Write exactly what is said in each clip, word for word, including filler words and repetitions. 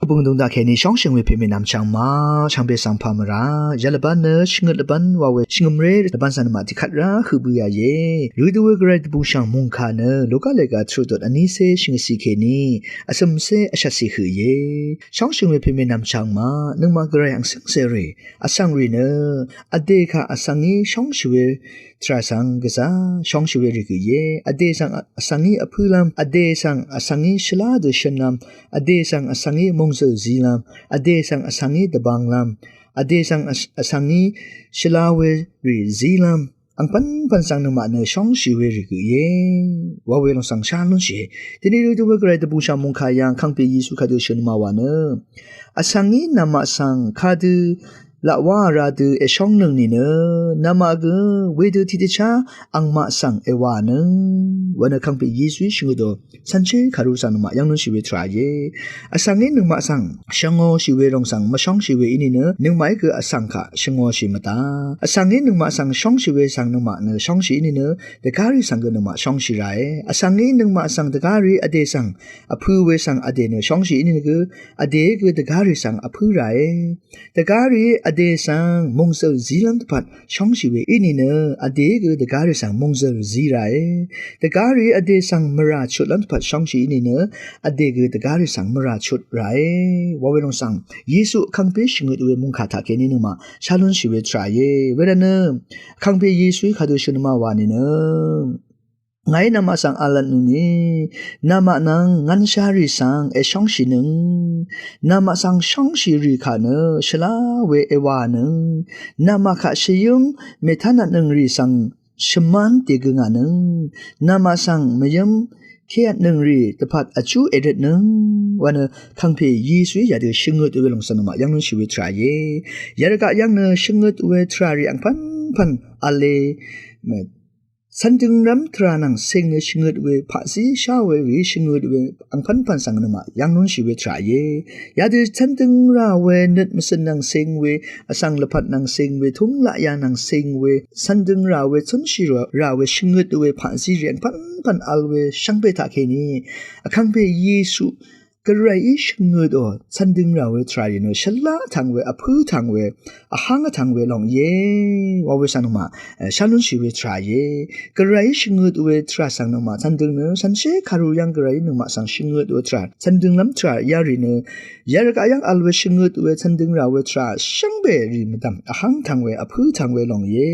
Bø̀ng dvng daqkèní shóngshø̀ng we pèmè nvmchvng ma shvngbe svng pà mvrà yv̀l lvbán nø shvngøt lvbán wa we shvngø̀mré lvbán svng nøngmaq tiqkvt rá høq bø̀yà íe. Rø dø we gvray dvbùshv̀ng mòngkà nø Luka lèga tvrøtut vnícé shvngøtcì kèní vsø̀mcé vshvtcì høq íe. Shóngshø̀ng we pèmè nvmchvng ma nøngmaq gvray ang cǿngcèrì vsvng rì nø vdè kaq vsvng í shóngshì we tvrà svng gvzà shóngshì we rì gø íe. Vdè svng vsvng í vpǿlv́m, vdè svng vsvng í shvlá dø shønlv́m, vdè svng vsvng í mòngzø̀l zílv́m, vdè svng vsvng í dvbvnglv́m, vdè svng vsvng í shvlá we rì zílv́m, angpv́npv̀n svng nøngmaq nø shóngshì we rì gø íe. Wa we lòng svng shá lúnshìe. Dini rø dø we gvray dvbùshv̀ng mòngkà yv̀ng Vkàngpè Yesu kadø shø̀n ma wa nø vsvng í namaq svng kadø laq wá ra dø èshóngnøng nìnø namaq gø wedø tiqdvchá angmaq svng èwànøng wa nø Vkàngpè Yesuí shvngøt dø cv̄nshé kàru svng nøngmaq yv́ng lúnshì we tvrà íe. Vsvng í nøngmaq svng shvngōshì we lòng svng mvshóngshì we í nìnø nøngmaqí gø vsvng kaq shvngōshì mvdá. Vsvng í nøngmaq svng shóngshì we svng nøngmaq nø shóngshì í nìnø dvgárì svng gø nøngmaq shóngshì ràe. Vsvng í nøngmaq svng dvgárì vdè svng vpǿ we svng vdè nø shóngshì í nìnø gø vdè gø dvgárì svng vpǿ ràe. Dvgárì vdè svng mòngzø̀l zílv́m dvpvt shóngshì we í nìnø vdè gø dvgárì svng mòngzø̀l zí ràe. Dvgárì vdè svng mvrà chutlv́m dvpvt shóngshì í nìnø vdè gø dvgárì svng mvrà chut ràe. Wa we lòng svng Yesu Vkàngpè shvngøt we mòngkà taqkèní nøngmaq shá lúnshì we tvrà íe. Wervtnø Vkàngpè Yesuí kadø shø̀n ma wa nìnø ngàí namaq svng v̄lvtnøng í namaq nvng ngv̄nshá rì svng èshóngshìnøng. Namaq svng shóngshì rì kaq nø shvlá we èwànøng. Namaq kaq shvyǿm mètánvtnøng rì svng shvmán dègø ngànøng. Namaq svng mvyǿm kévtnøng rì dvpvt vjú èrøtnøng wa nø Vkàngpè Yesuí yadø shvngøt we lòng svng nøngmaq yv́ng lúnshì we tvrà íe. Yarvgaq yv́ng nø shvngøt we tvrà rì angpv́npv̀n v̄le. Cv̄n dønglv́m tvrà nvng cing nø shvngøt we paqzí shá we rì shvngøt we angpv́npv̀n svng nøngmaq yv́ng lúnshì we tvrà íe. Yadø cv̄n døng rà we nøt mvcø̀n nvng cing we vsvng lvpat nvng cing we túng laqyà nvng cing we cv̄n døng rà we cúnshì rà we shvngøt we paqzí rì angpv́npv̀n v̄l we shvngbe taqkèní Vkàngpè Yesu Gvrayí shvngøtò cv̄n døng rà we tvrà rì nø shvlá vtvng we vpǿ vtvng we vháng vtvng we lòng íe. Wa we svng nøngmaq shá lúnshì we tvrà íe. Gvrayí shvngøt we tvrà svng nøngmaq cv̄n døng nø cv̄nshé kàru yv́ng Gvrayí nøngmaq svng shvngøt we tvrà cv̄n dønglv́m tvrà yarì nø yarvgaq yv́ng v̄l we shvngøt we cv̄n døng rà we tvrà shvngbe rì mvdv̀m vháng vtvng we vpǿ vtvng we lòng íe.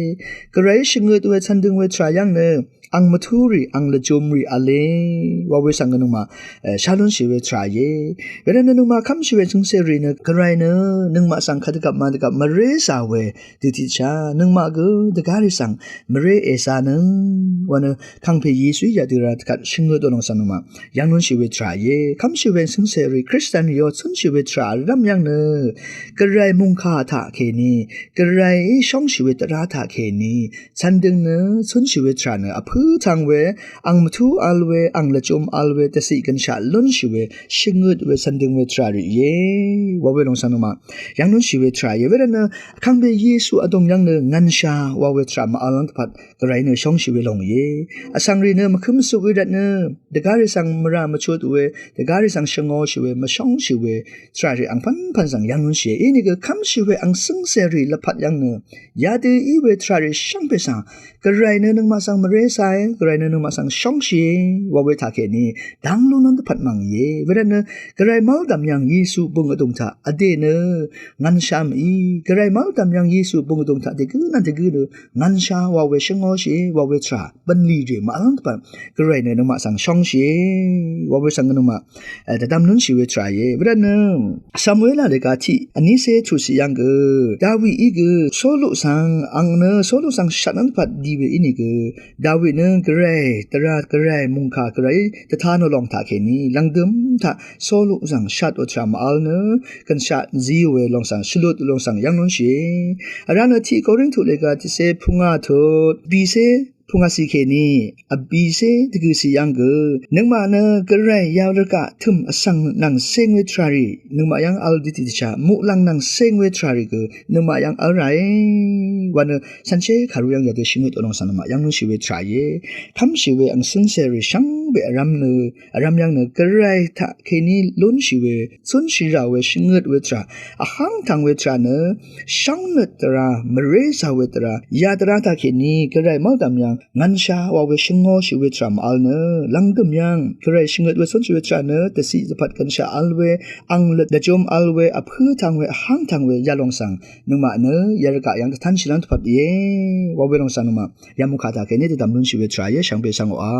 Gvrayí shvngøt we cv̄n døng we tvrà yv́ng nø ang mvtúrì ang lvjumrì v̄le. Wa we svng nøngmaq shá lúnshì we tvrà íe. Wervtnø nøngmaq kv́mshì we cǿngcèrì nø Gvray nø nøngmaq svng kadvgvp madvgvp mvré zà we dø tiqchá nøngmaq gø dvgárì svng mvré èzānøng wa nø Vkàngpè Yesuí yadø rà dvgvp shvngøtò lòng svng nøngmaq yv́ng lúnshì we tvrà íe. Kv́mshì we cǿngcèrì Kristian rìò cúnshì we tvrà rv́m yv́ng nø Gvray mòngkà taqkèní Gvrayí shóngshì we tvrà taqkèní cv̄n døng nø cúnshì we tvrà nø vpǿ vtvng we ang mvtú v̄l we ang lvjum v̄l we dvciq gønshaq lúnshì we shvngøt we cv̄n døng we tvrà rì íe. Wa we lòng svng nøngmaq yv́ng lúnshì we tvrà íe. Wervtnø Vkàngpè Yesu vdùng yv́ng nø ngv̄nsha wa we tvrà màvl lv́ng dvpvt Gvrayí nø shóngshì we lòng íe. Vsvng rì nø mvkǿm mvsøq we rvtnø dvgárì svng mvrà mvchut we dvgárì svng shvngōshì we mvshóngshì we tvrà rì angpv́npv̀n svng yv́ng lúnshìe. Inìgø kv́mshì we ang cǿngcèrì lvpat yv́ng nø yadø í we tvrà rì shvngbe svng Gvray nø nøngmaq svng mvré zāe. Gvray nø nøngmaq svng shóngshìe. Wa we taqkèní dang lúnlv́m dvpvt mv̀ng íe. Wervtnø Gvray mv́ldv̀m yv̀ng Yesu bøng vdùng taq vdè nø ngv̄nsha mv-í. Gvray mv́ldv̀m yv̀ng Yesu bøng vdùng taq dègǿ nvng dègǿ nø ngv̄nsha wa we shvngōshìe wa we tvrà bv̀nlì rì màvl lv́ng dvpvt Gvray nø nøngmaq svng shóngshìe. Wa we svng nøngmaq dvdvm lúnshì we tvrà íe. Wervtnø Samuela lèga tiq vnícé tuqciq yv́ng gø Dawií gø Solu svng ang nø Solu svng shvt nv́ng dvpvt di we ínìgø Dawi nø Gvray dvrà Gvray mòngkà Gvrayí dvtanò lòng taqkèní lv̀ngdøm taq Solu svng shvt ò tvrà màvl nø gønshaq zíò we lòng svng shvlut lòng svng yv́ng lúnshìe. Vrá nø tiq Korintu lèga tiqcé pungá tut bìcé pungasi kèní vbìcé dvgø̀cì yv́ng gø nøngmaq nø gvray yarvgaq tø̀m vsvng nvng céng we tvràrì, nøngmaq yv́ng vl dvtì dvchá muqlàng nvng céng we tvràrì gø nøngmaq yv́ng vl ràe wa nø cv̄nshé kàru yv́ng yadø shvngøt ò lòng svng nøngmaq yv́ng lúnshì we tvrà íe. Kv́mshì we ang cǿngcèrì shvngbe vrv́m nø vrv́m yv́ng nø gvray taq kèní lúnshì we cúnshì rà we shvngøt we tvrà, vháng tv̀ng we tvrà nø shóngnøt dvrá, mvré zà we dvrá, yadvrá taq kèní gvray mv́ldv̀m yv́ng ngv̀nshà wa we shvngōshì we tvrà mv-vl nø lv̀nggø̀m yv́ng gvray shvngøt we cúnshì we tvrà nø dvciq dvpvt gv̀nshà vl we, ang løt dvjúm vl we, vpǿ tv̀ng we, vháng tv̀ng we yalòng svng nøngmaq nø yarvgaq yv́ng dvtv́nshì lv́ng dvpvt íe. Wa we lòng svng nøngmaq yamukà taq kèní dvdv̀m lúnshì we tvrà íe, shvngbe svng oqà